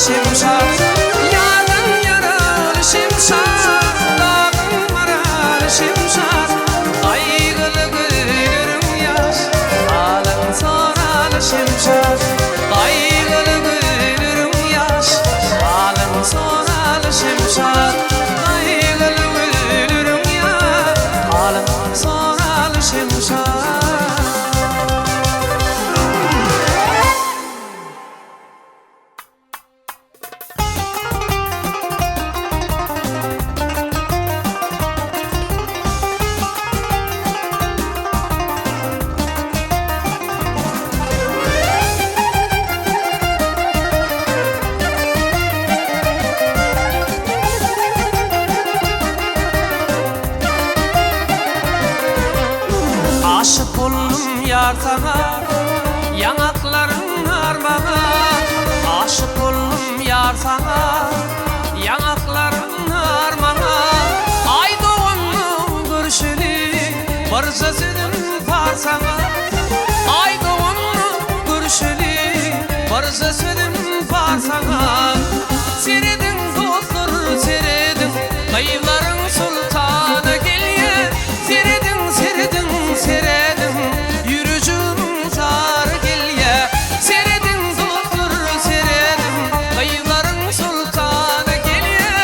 şemşat. Ýardan ýaraly şemşat, Dagyň maraly şemşat. Gaýgyly gözleriň ýaş, Halyň soraly şemşat. Gaýgyly gözleriň ýaş, Halyň soraly şemşat. Gaýgyly gözleriň ýaş, Halyň soraly şemşat. Aşyk boldum ýar saňa, Ýaňaklaryň nar maňa. Aşyk boldum ýar saňa, Ýaňaklaryň nar maňa. Aý doganda görüşeli, Birje sözüm bar saňa. Aý doganda görüşeli, Birje sözüm bar saňa. Serediň dostlar, serediň, Gyzlaryň soltany gelýär. Serediň, serediň, serediň, Ýürejigimiň zary gelýär. Serediň, dostlar, serediň, Gyzlaryň soltany gelýär.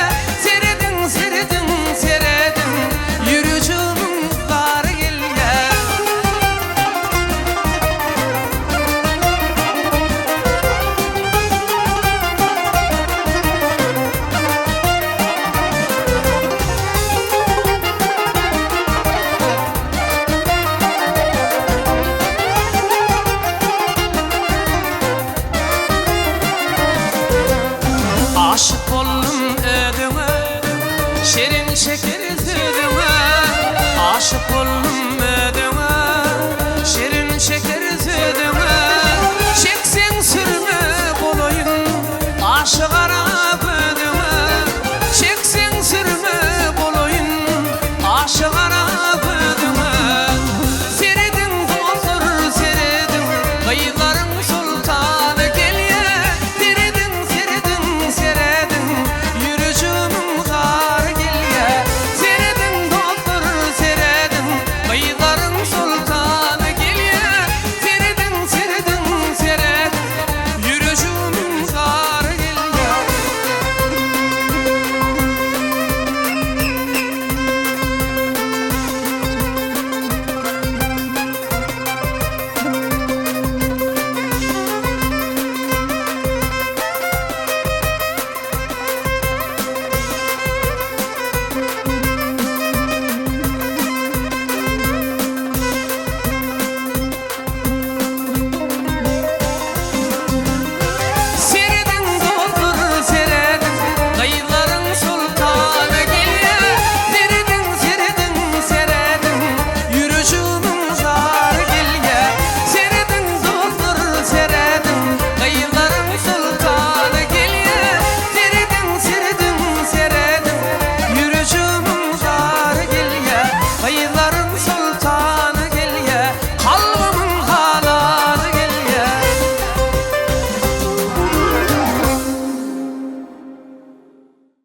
Serediň, serediň, serediň, Ýürejigimiň zary gelýär. Aşyk boldum özüňe, Şirin şeker sözüňe, Aşyk boldum.